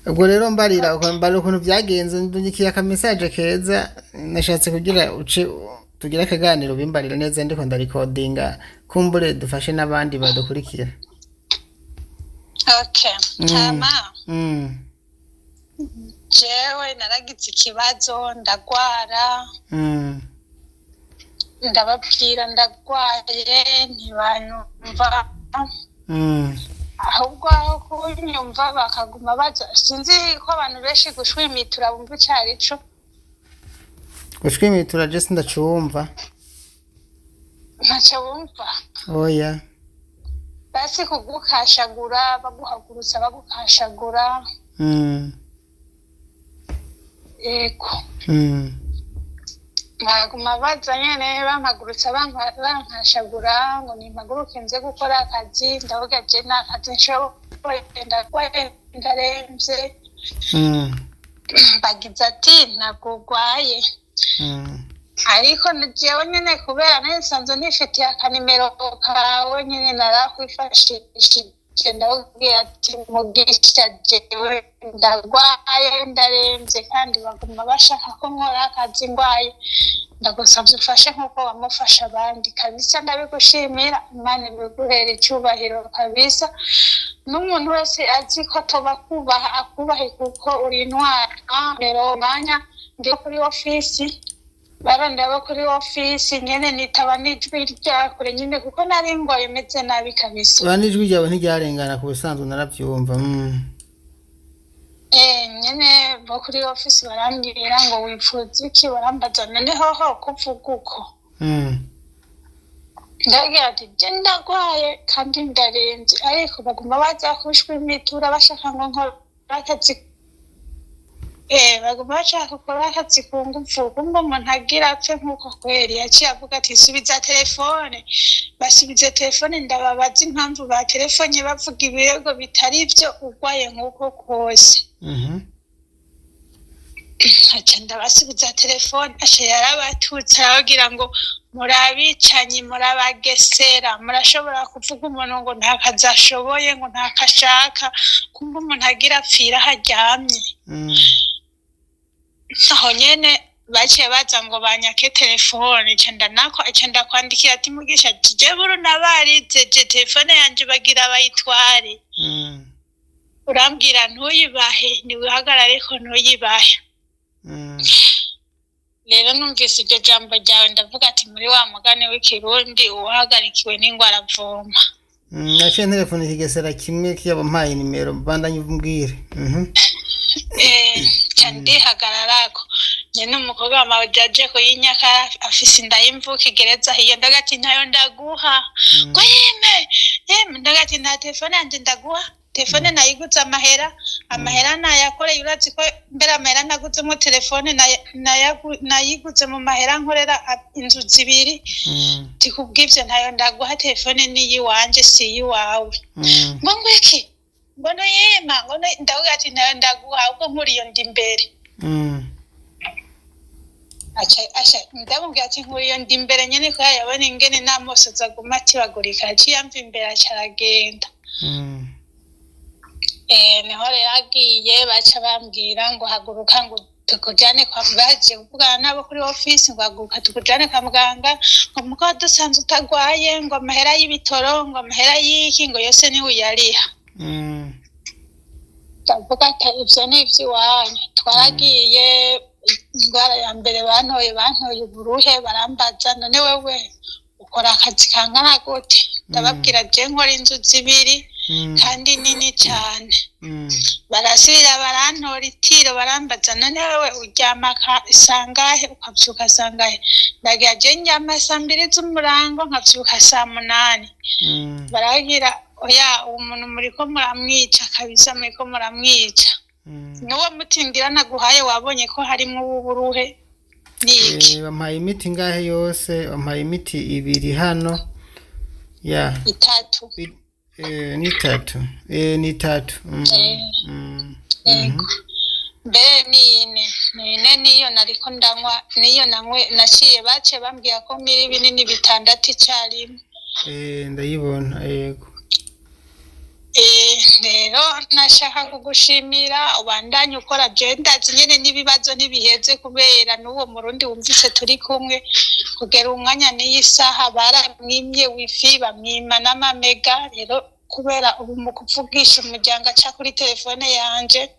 Ubwo rero mbarira mbarira ukuntu vyagenze, ndungikiye aka message keza, nashatse kugira uce tugire akaganiro, bimbarira neza, ndiko ndarikodinga, kumbure dufashe n'abandi badukurikira. Okay. Hama jewe naragize ikibazo, ndagwara. Ndababwira ndagwaye, ntibanyumva. Ahubwo aho kunyumva bakaguma baza, sinzi ko abantu benshi gushwimitura bumva ico arico. Gushwimitura je sindacumva. Ntaco bumva? Oya. Basi kugukashagura, baguhagurutsa bagukashagura. Yego. Baguma baza nyene bampagurutsa, bankashagura ngo nimpaguruke nze gukora akazi. Ndavuga je nta kazi nshoboye, ndagwaye, ndaremvye. Bagize ati ntabwo urwaye. Ariko jewe nyene kubera nari nsanzwe nifitiye akanimero kawe nyene, narakwifashishije, ndababwira ati Mugisha, jewe ndagwaye, ndaremvye, kandi baguma bashaka ko nkora akazi ngwaye, ndagusavye ufashe nk'uko wamufasha abandi kabisa. Ndabigushimira, Imana ibiguhera icubahiro kabisa. N'umuntu wese azi ko atoba kubaha akubahe, kuko uri intwara. Rero umwanya ndi kuri ofisi, barondera kuri ofisi nyene, nitaba n'ijwi ryakure nyene, kuko nari ngwaye meze nabi kabisa. Ba n'ijwi ryawe ntiryarengana ku busanzwe, naravyumva. Nyene bo kuri ofisi barambwira ngo wipfuza iki? Barambaza none hoho kuvuga uko? Ndagira ati je ndagwaye kandi ndaremvye, ariko baguma baza kushwimitura bashaka ngo nkore akazi, baguma bashaka gukora akazi ku nguvu. Kumva umuntu agira apfe nk'uko kweri, yaciye avuga ati subiza telefone. Basubize telefone, ndababaza impamvu batelefonye bavuga ibirego bitari vyo, urwaye nk'uko kose. Aca ndabasubiza telefone, aca yarabatutse, arababwira ngo murabicanyi, murabagesera, murashobora kuvuga umuntu ngo nta kazi ashoboye, ngo nta kashaka, kumva umuntu agira apfira aho aryamye. Aho nyene baciye baza ngo banyake telefone, ica ndanako, ica ndakwandikira ati Mugisha, je buru nabarize, je telefone yanje bagira bayitware. Urambwira ntuyibahe, niwihagarareko ntuyibahe. Rero numvise iryo jambo ryawe, ndavuga ati muri wa mugani w'ikirundi, uwahagarikiwe n'ingwara avoma. Naciye ntelefone ikigesera kimwe kiyabampaye nimero, bandanye umbwire. Ca ndihagararako nyene. Umukobwa wa mawe jaje kuyinyaka, afise inda y'imvuka igereza hiyo. Ndagati ntayo ndaguha. Ngo yeme yeme, ndagati nta telefone yanje ndaguha, telefone nayiguze amahera, amahera nayakoreye. Urazi ko mbere amahera naguzemo telefone nayiguze mu mahera nkorera inzu zibiri. Ti kubw'ivyo ntayo ndaguha, telefone niyiwanje, si iyiwawe. Ngo ngwiki? Ngo nuyima, ngo ndavuga ati ntayo ndaguha, ahubwo nkuriyo ndi imbere. Aca ndamubwira ati nkuriyo ndi imbere nyene, ko yabona ingene n'amosozi aguma atibagurika, aciye amva imbere, aca aragenda. Niho rero agiye, baca bambwira ngo haguruka, ngo tukujane kwa, baje kuvugana nabo kuri ofisi, ngo haguruka tukujane kwa muganga, ngo muko dusanze utagwaye, ngo amahera y'ibitoro, ngo amahera y'iki, ngo yose niwe uyariha. Ndavuga ati ivyo ni ivy'iwanyu. Twaragiye, indwara ya mbere bantoye uburuhe. Barambaza none wewe ukora akazi kangana gute? Ndababwira je nkora inzu zibiri kandi nini cane. Barasubira barantora itiro, barambaza none wewe uryama sangahe, ukavyuka sangahe? Ndagira je ndyama saa 2 z'umurango, nkavyuka saa 8. Baragira oya, uwo muntu muriko muramwica kabisa, muriko muramwica. N'uwo muti ngira naguhaye, wabonye ko harimwo uw'uburuhe n'iki. Bampaye imiti ngahe yose? Bampaye imiti ibiri hano ya Itatu. Ni itatu, ni itatu. Yego, mbere ni ine, ni ine niyo nariko ndanywa, niyo nanywe naciye, baciye bambwira ko miri binini bitandatu icarimwe. Ndayibona, yego. Rero nashaka kugushimira, ubandanye ukora. Je ndazi nyene n'ibibazo ntibiheze, kubera n'uwo murundi wumvise turi kumwe kugera umwanya n'iyi saha baramwimye wifi, bamwima n'amamega. Rero kubera ubu mu kuvugisha umuryango aca kuri telefone yanje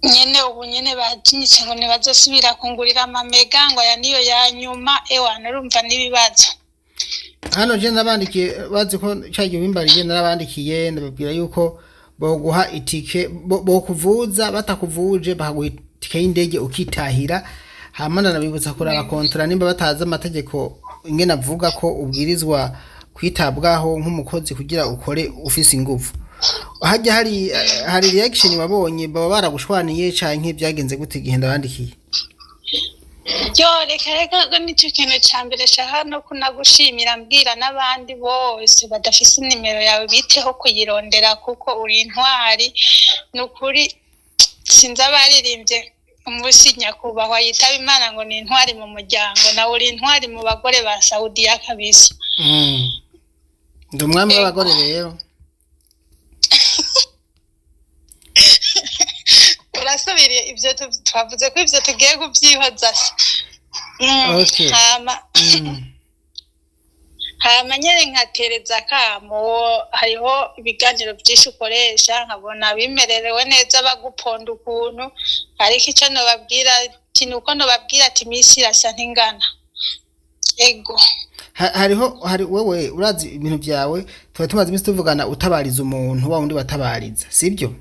nyene, ubu nyene bajinyitse ngo ntibazosubira kungurira amamega, ngo aya niyo ya nyuma. Ewa, nurumva n'ibibazo. Hano je nabandikiye, bazi ko cyagiye bimbariye, narabandikiye ndababwira yuko boguha itike, bokuvuza, batakuvuje bakaguha itike y'indege ukitahira. Hama ndanabibutsa kuraba kontra nimba batazi amategeko ingene avuga ko ubwirizwa kwitabwaho nk'umukozi kugira ukore ufise inguvu. Hajya hari reaction wabonye, baba baragushwaniye canke byagenze gute igihe ndabandikiye? Yo, reka reka, nicyo kintu ca mbere shaka no kunagushimira, mbwira n'abandi bose badafise inimero yawe biteho kuyirondera, kuko uri intwari. Ni ukuri, sinzi abaririmbye umunsi nyakubahwa yitaba Imana ngo ni intwari mu muryango, nawe uri intwari mu bagore ba Saudiya kabisa. Ndi umwami w'abagore rero. Urasubiriye ivyo twavuze ko ivyo tugiye kuvyihoza se. Okay. Hama hama nyene nkatereza akamo, hariho ibiganiro vyinshi ukoresha nkabona bimererewe neza, baguponda ukuntu, ariko ico nobabwira ati ni uko nobabwira ati iminsi irasa ntingana, ego. Hariho hari wewe urazi ibintu byawe, tuba tumaze iminsi tuvugana, utabariza umuntu wa wundi batabariza, sibyo?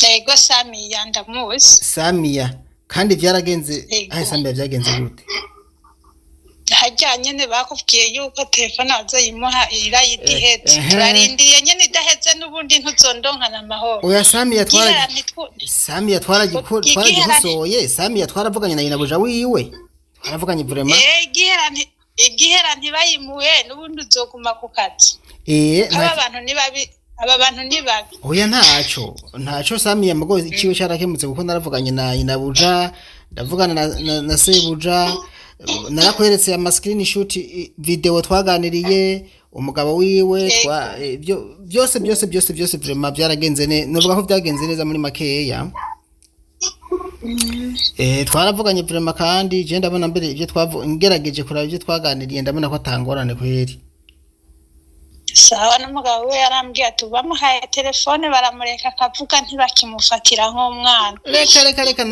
Ego, Samiya ndamuzi. Samiya, kandi byaragenze. Ego. Ahe Samiya, byagenze gute? Harya nyene bakubwiye yuko telefone bazoyimuha irayita iheze. Ehe. Turarindiriye nyene, idaheze n'ubundi ntuzondonkana amahoro. Oya, Samiya Igihera twara Samiya twaragikosoye. Samiya twaravuganye na nyinabuja wiwe, twaravuganye vraiment. Igihera ntibayimuhe, n'ubundi uzoguma ku kazi. Aba bantu ni babi, aba bantu ni babi. Oya, ntaco. Samiya mugo ikiwe carakemutse, kuko naravuganye na nyinabuja, ndavugana na sebuja, narakweretse ama screenshot, video twaganiriye, umugabo wiwe, ibyo byose byose byose byose, vraiment byaragenze ne novuga ko byagenze neza muri makeya. Twaravuganye vraiment, kandi je ndabona mbere ibyo twavu ngerageje kuraba ibyo twaganiriye, ndabona ko atangorane kweri. Sawa, n'umugabo we yarambwiye ati bamuhaye telefone baramureka akavuga, ntibakimufatira nk'umwana. Reka reka reka,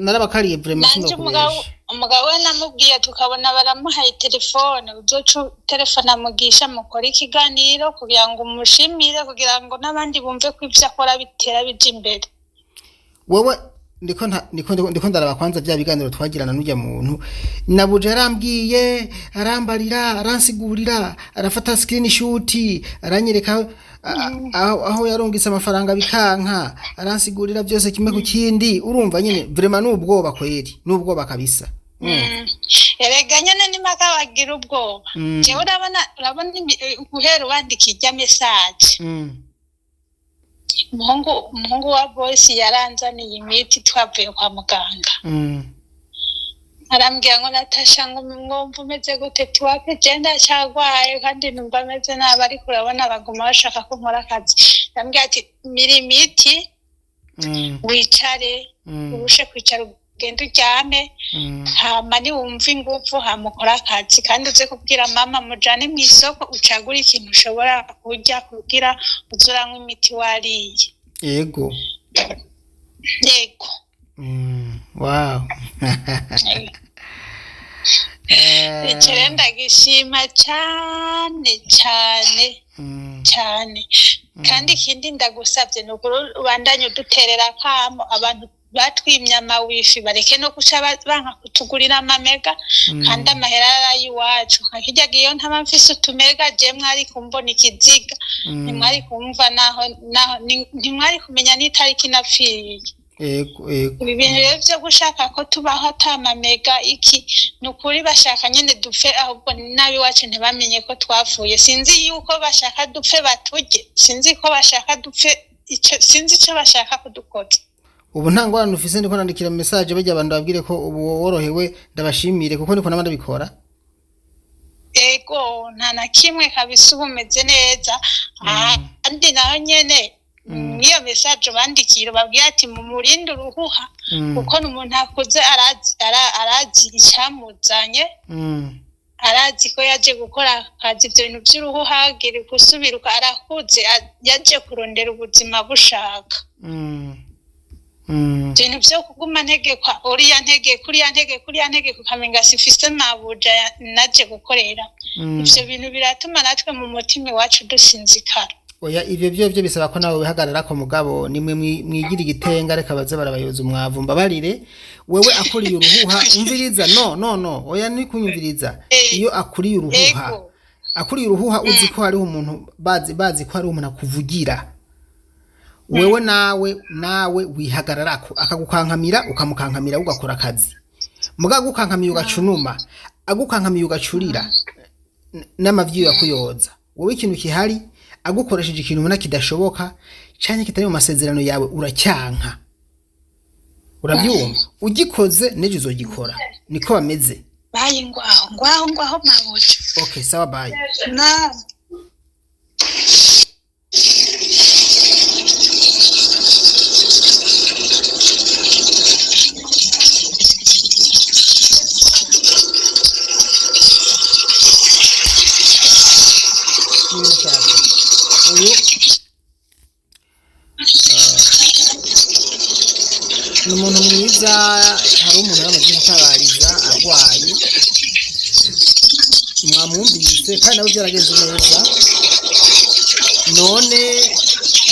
narabakariye vraiment. Nanje umugabo Sinokubesha. Umugabo we namubwiye, tukabona baramuhaye telefone, uzoca telefone amugisha mukore ikiganiro kugira ngo umushimire, kugira ngo n'abandi bumve ko ivyo akora bitera bija imbere. Wewe ndiko ndaraba kwanza bya biganiro twagirana n'ujya muntu nabuje, arambwiye, arambarira, aransigurira, arafata screenshot, aranyereka aho yarungitse amafaranga bikanka, aransigurira byose kimwe ku kindi. Urumva nyine vraiment n'ubwoba kweri, n'ubwoba kabisa. Erega nyene nimaka bagira ubwoba. Jewe urabona guhera ubandika irya message, umuhungu wa bosi yaranzaniye imiti twavuye kwa muganga. Arambwira ngo Natasha, ngo mwumva umeze gute? Tiwapi, je ndacyagwaye kandi numva ameze nabi, ariko urabona baguma bashaka ko nkora akazi. Arambwira ati mira imiti, wicare, urushe kwicara, ugende uryame, hama niwumva inguvu hama ukore akazi, kandi uze kubwira mama mujane mu isoko ucagure ikintu ushobora kurya kugira uze uranywa imiti wariye. Yego. Yego. Wow. Icyo rero ndagishima cane cane cane. Kandi ikindi ndagusabye ni ukuri ubandanye uduterera akamo, abantu batwimye amawifi bareke no guca banka kutugurira amamega, kandi amahera ari ay'iwacu. Nka kirya gihe iyo ntaba mfise utumega, je mwari kumbona ikiziga, ntimwari kumva naho ntimwari kumenya n'itariki napfiriye. Yego yego. Ibi bintu rero vyo gushaka ko tubaho ata mamega iki, ni ukuri bashaka nyene dupfe, ahubwo n'abiwacu ntibamenye ko twapfuye. Sinzi yuko bashaka dupfe baturye, sinzi ko bashaka dupfe ico, sinzi ico bashaka kudukoza. Ubu nta ngorane ufise? Ndiko nandikira message bajya abantu babwire ko ubu worohewe, ndabashimire kuko niko naba ndabikora. Ego, nta na kimwe kabisa, ubu umeze neza. Ahandi naho nyene, niyo message bandikira babwiye ati mumurinde uruhuha, kuko n'umuntu akuze, arazi arazi icyamuzanye, arazi ko yaje gukora akazi. Ibyo bintu by'uruhuha gusubiruka, arakuze, yaje kurondera ubuzima bushaka. Ibintu byo kuguma ntegekwa, uriya ntegeka, uriya ntegeka, uriya ntegeka, ukamenga sifise mabuja naje gukorera. Ivyo bintu biratuma natwe mu mutima iwacu dusinzikara. Oya, ivyo byo bisaba ko nawe wihagarara ko mugabo nimwe mwigira igitenga, reka baze barabayoza umwavu. Mbabarire, wewe akuriye uruhuha, umviriza, no no no, oya, ni kunyumviriza. Iyo akuriye uruhuha, akuriye uruhuha, uzi ko hariho umuntu, bazi ko hariho umuntu akuvugira wewe, nawe wihagararako, akagukankamira ukamukankamira, ugakora akazi. Muga agukankamiye ugacunuma, agukankamiye ugacurira n'amavyi yakuyoza wowe. Ikintu kihari, agukoresheje ikintu ubona kidashoboka canke kitari mu masezerano yawe, uracyanka, urabyumva? Ugikoze n'ejo uzogikora, niko bameze. Bayi, ngwaho ngwaho ngwaho mabuja. Okay, sawa, bye. Na N'ibintu nshaka. Uyu ni umuntu mwiza. Hari umuntu yamaze gutabariza arwaye, mwamwumvise, kandi nawe byaragenze neza. None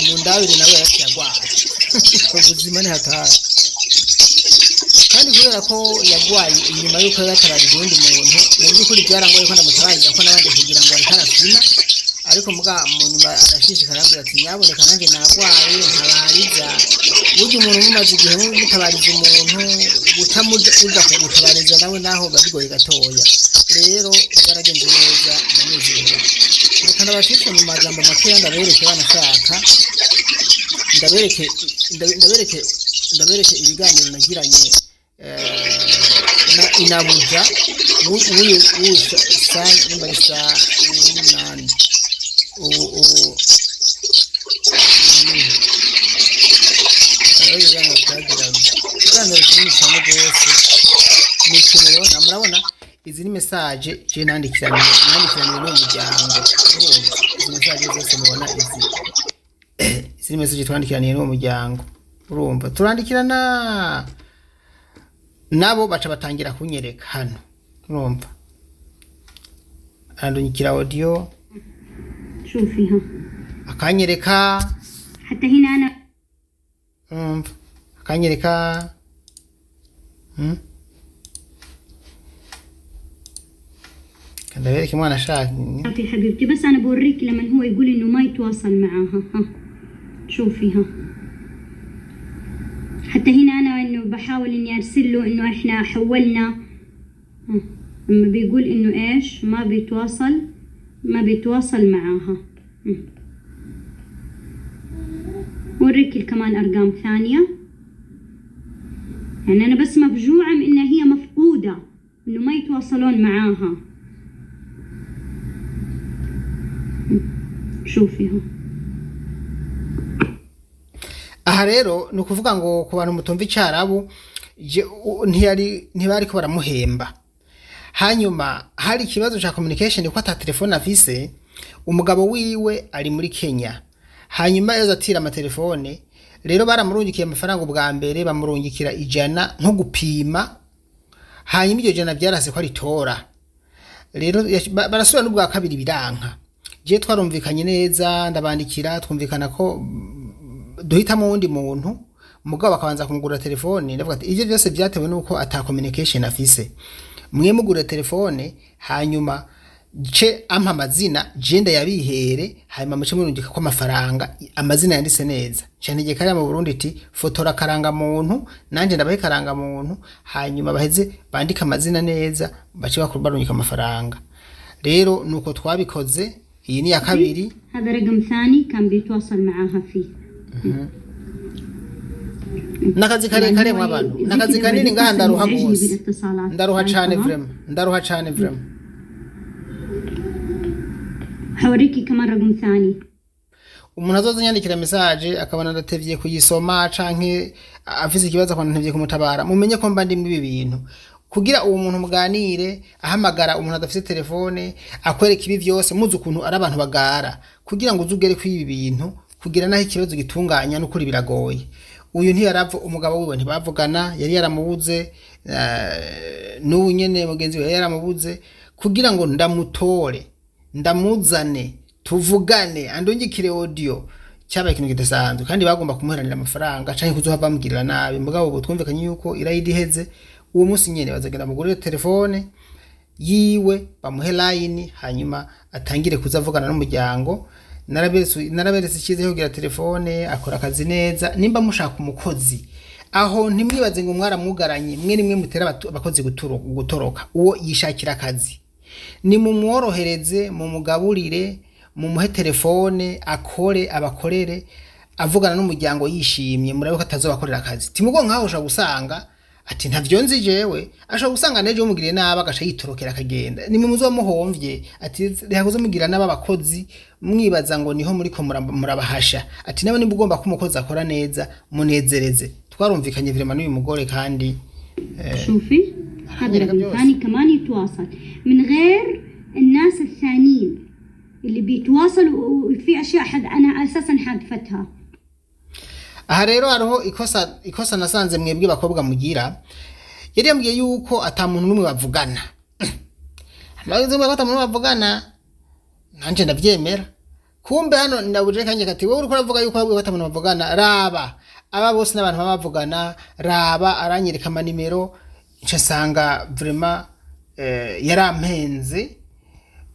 mu ndabire nawe yaraciye arwaye. Ubuzima ni hatari. Kandi kubera ko yagwaye inyuma y'uko yari yatabarije uwundi muntu, mu by'ukuri byarangoye ko ndamutabariza, ko n'abandi kugira ngo areke arafina. Ariko muga mu nyuma arashishikara, arambwira ati nyaboneka nanjye nagwaye, ntabariza. Burya umuntu mumaze igihe mutabariza umuntu, guca uja kugutabariza nawe naho biba bigoye gatoya. Rero byaragenze neza, ndanezerewe. Reka ndabashishe mu majambo makeya, ndabereke banashaka, ndabereke ibiganiro nagiranye na inabuja w'uyu sa nimba ari sa 8 ubu hariho ibiganiro twagiranye, ibiganiro kinini cyane rwose. Ni ikintu mubona, murabona izi ni message je nandikiraniye n'uwo muryango. Urumva izi message zose mubona, izi ni message twandikiraniye n'uwo muryango. Urumva turandikirana nabo, baca batangira kunyereka hano. Urumva arandungikira audio. شوفي ها. Akanyereka. حتى هنا أنا Urumva akanyereka. Ndabereke umwana ashaka. يا حبيبتي، بس أنا بوريك لما هو يقول إنه ما يتواصل معاها. ها، شوفي ها، حتى هنا أنا إنه بحاول إني أرسل له إنه إحنا حولنا. ها، لما بيقول إنه إيش ما بيتواصل معاها. وريك كمان أرقام ثانية. يعني أنا بس مفجوعة من إنها هي مفقودة، إنه ما يتواصلون معاها. شوفي ها. Aha rero ni ukuvuga ngo ku bantu mutumva icyarabu, ntiyari, ntibari ko baramuhemba. Hanyuma hari ikibazo cya communication, ko ata telefone afise. Umugabo wiwe ari muri Kenya, hanyuma yaza atira amatelefone. Rero baramurungikiye amafaranga ubwa mbere, bamurungikira 100 nko gupima. Hanyuma iryo jana byarase ko aritora. Rero barasubira n'ubwa kabiri, biranka. Je twarumvikanye neza, ndabandikira, twumvikana ko duhitamo uwundi muntu, mugabo bakabanza kumugura telefone. Ndavuga ati ivyo byose byatewe nuko ata communication afise, mwe mugura telefone, hanyuma ce ampa amazina, je ndayabihere, hanyuma muce murungika ko amafaranga, amazina yanditse neza. Nca ntegeka hariya mu Burundi iti fotora karanga muntu, nanje ndabahe karanga muntu, hanyuma baheze bandike amazina neza, bace bakuru barungika amafaranga. Rero nuko twabikoze. Iyi ni iya kabiri. هذا رقم ثاني كان بيتواصل معاها فيه. N'akazi karekare mw'abantu, n'akazi kanini ngaha, ndaruha gose, ndaruha cane, vraiment, ndaruha cane, vraiment. حوريكي كمان رقم ثاني. Umuntu azoza anyandikira message akabona ndatevye kuyisoma canke afise ikibazo akabona ntevye kumutabara, mumenye ko mba ndimwo ibi bintu kugira uwo muntu muganire. Ahamagara umuntu adafise telefone akwereka ibi vyose, muzi ukuntu ari abantu bagara kugira ngo uze ugere kuri ibi bintu, kugira naho ikibazo gitunganya n'ukuri biragoye. Uyu ntiyarava, umugabo wiwe ntibavugana, yari yaramubuze, n'ubu nyene mugenzi we yari yaramubuze. Kugira ngo ndamutore, ndamuzane, tuvugane, andungikire audio, cyabaye ikintu kidasanzwe. Kandi bagomba kumuheranira amafaranga canke kuzohava bamugirira nabi. Mugabo ubu twumvikanye yuko irayidi iheze uwo munsi nyene bazagenda mugurire telefone yiwe, bamuhe line, hanyuma atangire kuza avugana n'umuryango. Naraberetse icyiza cyo kugira telefone, akora akazi neza. Nimba mushaka umukozi aho, ntimwibaze ngo mwaramwugaranye. Mwe nimwe mutera abakozi gutoroka. Uwo yishakira akazi, nimumworohereze, mumugaburire, mumuhe telefone, akore, abakorere avugana n'umuryango yishimye. Murabe ko atazobakorera akazi. Timugo nkaho ushobora gusanga ati ntavyo nzi jewe, ashobora gusanga nejo umugiriye nabi agaca yitorokera akagenda, nimwe muzoba muhomvye. Ati reka kuzomugira nabi abakozi mwibaza ngo niho muriko murabahasha. Ati nawe nimba ugomba ko umukozi akora neza, munezereze. Twarumvikanye vraiment n'uyu mugore kandi شوفي هذا رقم رقم ثاني كمان يتواصل من غير الناس الثانيين اللي بيتواصلوا، وفي اشياء حد انا اساسا حذفتها. Aha rero hariho ikosa nasanze mwebwe bakobwa mugira. Yari yambwiye yuko ata muntu n'umwe bavugana. Amaze ko ata muntu n'umwe bavugana, nanje ndavyemera. Kumbe hano ndabuje kanjye kati wowe uriko uravuga yuko wabwiye ko ata muntu bavugana, raba aba bose n'abantu baba bavugana, raba. Aranyereka amanimero, nca nsanga vraiment yarampenze.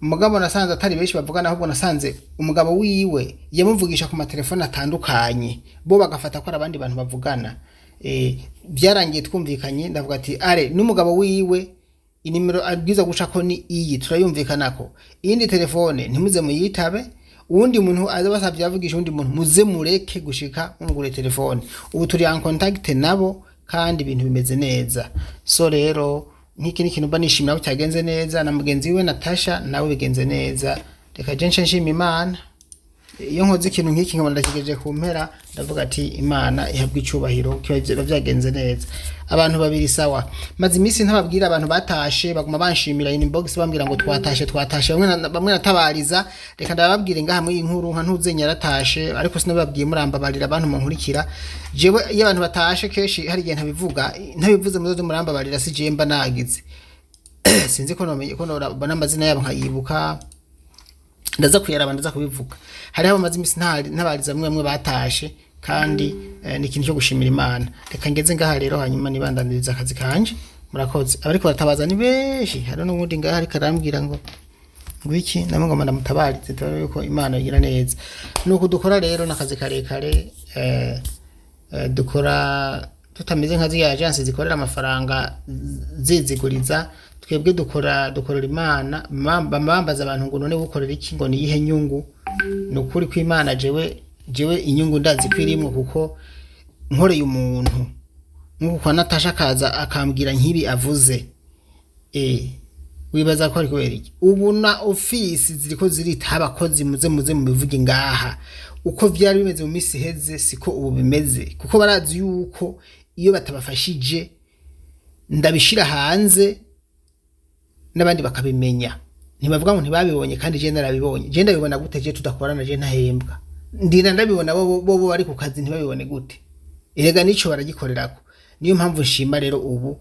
Umugabo nasanze atari benshi bavugana, ahubwo nasanze umugabo wiwe yamuvugisha ku matelefone atandukanye, bo bagafata ko ari abandi bantu bavugana. Byarangiye twumvikanye, ndavuga ati are n'umugabo wiwe inimero abwiza guca ko ni iyi, turayumvikanako. Iyindi telefone ntimuze muyitabe, uwundi muntu aza basavye avugisha uwundi muntu muze mureke gushika mumugure telefone. Ubu turi en contact nabo kandi ibintu bimeze neza. So rero nk'iki ni ikintu mba nishimira ko cyagenze neza, na mugenzi we Natasha nawe bigenze neza. Reka je nce nshima Imana. Iyo nkoze ikintu nk'iki nkabona ndakigejeje ku mpera, ndavuga ati Imana ihabwe icubahiro, kiba byagenze neza. Abantu babiri sawa. Maze iminsi ntababwira abantu batashe, baguma banshimira inbox, bambwira ngo twatashe, twatashe. Bamwe natabariza, reka ndababwire ngaha muri iyi nkuru nka ntuzenya yaratashe, ariko sinababwiye, murambabarira abantu munkurikira. Jewe iyo abantu batashe kenshi hari igihe ntabivuga. Ntabivuze muzoze murambabarira, si jewe mba nagize. Sinzi ko nomenye ko nobona amazina yabo nkayibuka, ndaza kuyaraba, ndaza kubivuga. Hariho abamaze iminsi ntabariza bamwe bamwe batashe, kandi ni ikintu cyo gushimira Imana. Reka ngeze ngaha rero, hanyuma nibandaniriza akazi kanje. Murakoze. Abariko baratabaza ni benshi, hariho n'uwundi ngaha ariko arambwira ngo iki, namwe ngoma ndamutabarize, turabe yuko Imana igira neza. Nuko dukora rero n'akazi karekare, dukora tutameze nka ziriya agence zikorera amafaranga ziziguriza. Twebwe dukora, dukorera Imana. Bambaza abantu ngo none ukorera iki, ngo niyihe nyungu? Ni ukuri kw'Imana, jewe inyungu ndazi ko irimwo, kuko nkoreye umuntu nk'uku kwa Natasha akaza akambwira nk'ibi avuze, wibaza ko ari kubera iki? Ubu na ofisi ziriko zirita abakozi, muze mubivuge ngaha. Uko vyari bimeze mu misi iheze siko ubu bimeze, kuko barazi yuko iyo batabafashije ndabishira hanze n'abandi bakabimenya, ntibavuga ngo ntibabibonye. Kandi je narabibonye. Je ndabibona gute? Je tudakorana, je ntahembwa, ndinda ndabibona, bo bari ku kazi ntibabibone gute? Erega nico baragikorerako. Niyo mpamvu nshima rero ubu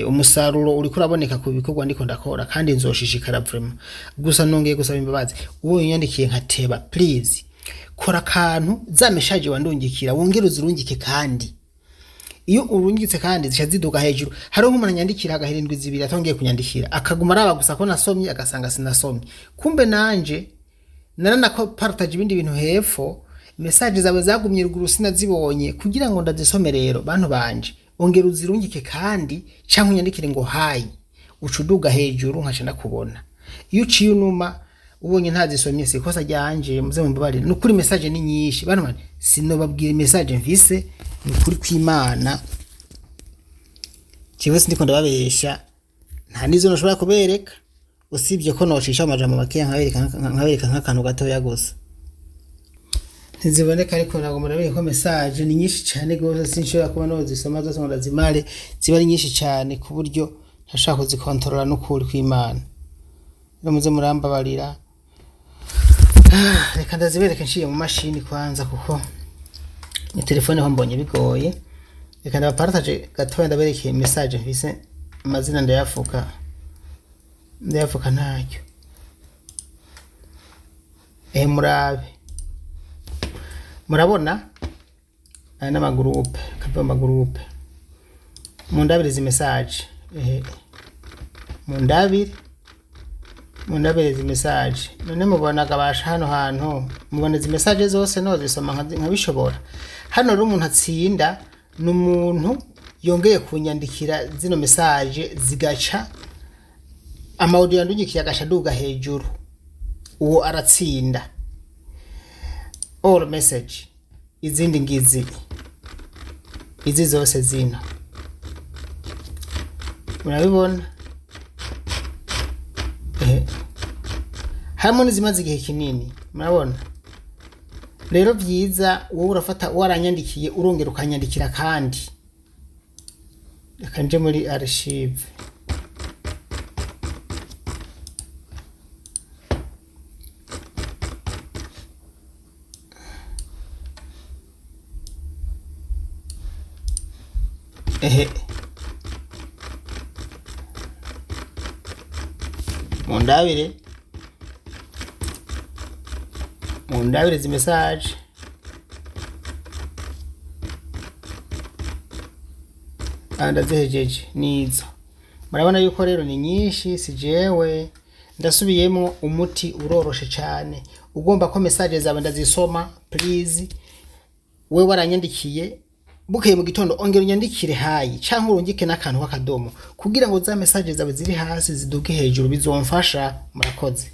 umusaruro uriko uraboneka ku bikorwa ndiko ndakora, kandi nzoshishikara vraiment. Gusa nongeye gusaba imbabazi uwo yandikiye nka teba. Please kora akantu, za message wandungikira wongere uzirungike, kandi iyo urungitse kandi zica ziduga hejuru. Hariho nk'umuntu anyandikira agahera indwi 2 atongeye kunyandikira, akaguma araba gusa ko nasomye, agasanga sinasomye. Kumbe nanje naranako partage ibindi bintu hepfo, message zawe zagumye ruguru sinazibonye kugira ngo ndazisome. Rero bantu banje, ongera uzirungike kandi, canke unyandikire ngo hi, uca uduga hejuru nkaca ndakubona. Iyo uciye unuma ubonye ntazisomye, si ikosa ryanje, muze mumbabarire. Ni ukuri message ni nyinshi bantu banje, sinobabwira message mfise. Ni ukuri kw'Imana, jewe sindiko ndababesha, nta nizo nashobora kubereka. Usibye ko nocisha amajambo makeya nkabereka nk'akantu gatoya gusa. Ntiziboneka, ariko ntabwo murabiye ko message ni nyinshi cyane rwose, sinshobora kuba nozisoma zose ngo ndazimare. Ziba ari nyinshi cyane ku buryo ntashobora kuzikontorora n'ukuri kw'Imana. Rero muze murambabarira. Reka ndazibereke nciye mu mashini kwanza, kuko ni telefone ho mbonye bigoye. Reka ndabapartage gatoya, ndaberekeye message mfise. Amazina ndayafuka, ndayafuka, ntacyo. Murabe, murabona aya n'amagurupe kava amagurupe. Mundabire izi message. Mundabire, mundabire izi message. None mubona gabasha hano hantu mubona izi message zose nozisoma nkabishobora? Hano rero umuntu atsinda ni umuntu yongeye kunyandikira zino message, zigaca ama audio yandungikiye agaca aduga hejuru, uwo aratsinda. All message, izindi ngizi, izi zose zino murabibona. Harimo n'izimaze igihe kinini, murabona. Rero byiza wowe urafata waranyandikiye, urongera ukanyandikira kandi. Reka nje muri archive. Mundabire, mundabire izi message. Ndazihejeje nizo. Murabona yuko rero ni nyinshi, si jewe ndasubiyemo. Umuti uroroshe cyane. Ugomba ko message zawe ndazisoma, please, we waranyandikiye, bukeye mu gitondo ongera unyandikire hi cyangwa urungike n'akantu k'akadomo kugira ngo za message zawe ziri hasi ziduge hejuru, bizomfasha. Murakoze.